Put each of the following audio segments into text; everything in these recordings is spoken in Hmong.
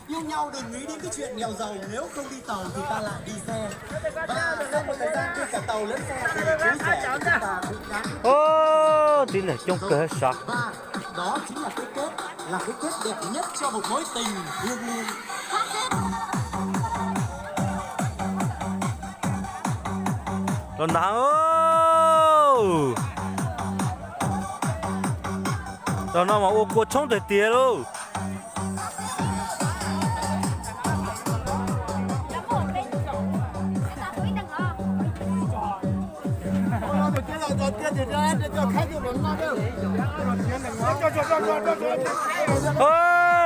Yêu nhau đừng nghĩ đến cái chuyện nghèo giàu, nếu không đi tàu thì ta lại đi xe. Và sau một thời gian trên cả tàu lẫn xe thì chú rể của chúng ta bị ngán. Ơ, tib neeg coob kawg sav. Và đó chính là cái kết, là cái kết đẹp nhất cho một mối tình thiêng liêng. Los nag, los no mas ua kua tshoob tiag tiag lauj.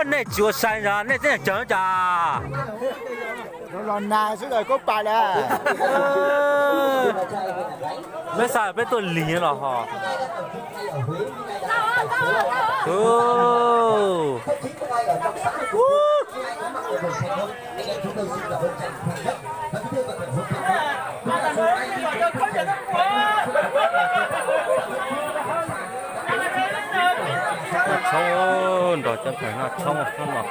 Nej tsis ua sai ntag, nej teb chaws cas. Los nag xwb los koj pam lawm. Peb xav peb tuaj lig los ho. Tshoob, nrog cov pawg no tshoob no.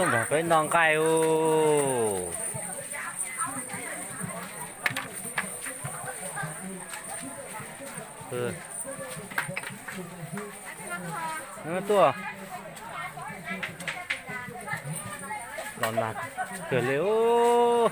Nrog peb noj nqaij ub. Tuaj los nag kawg li ub.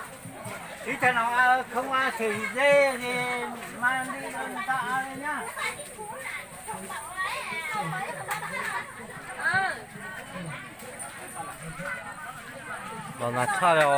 Los nag tshaj li os.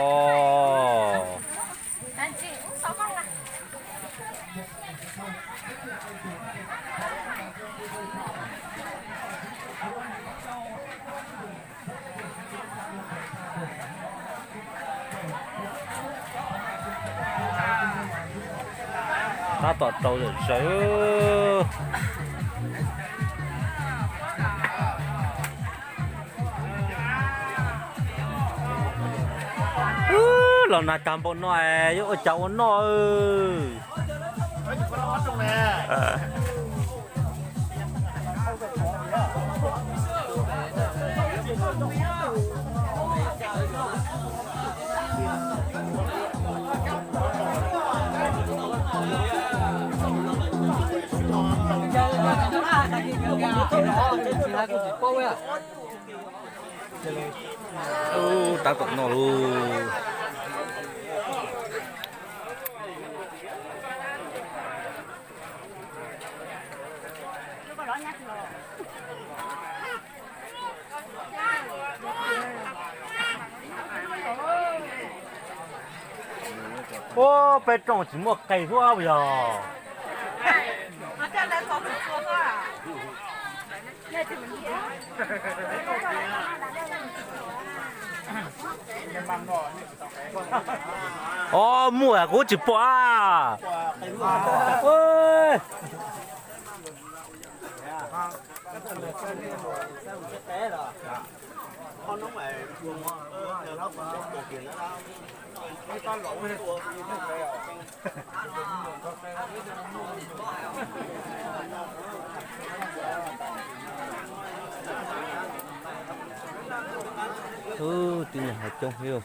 Tab tom rau zom zaws. Los nag tag npaum no es yuav ua cas ua noj. Tab tom noj lauj. Ua peb rooj tsis muaj qe huab puas yog? Os, muaj kuv tsis pom. Tib neeg coob thiab.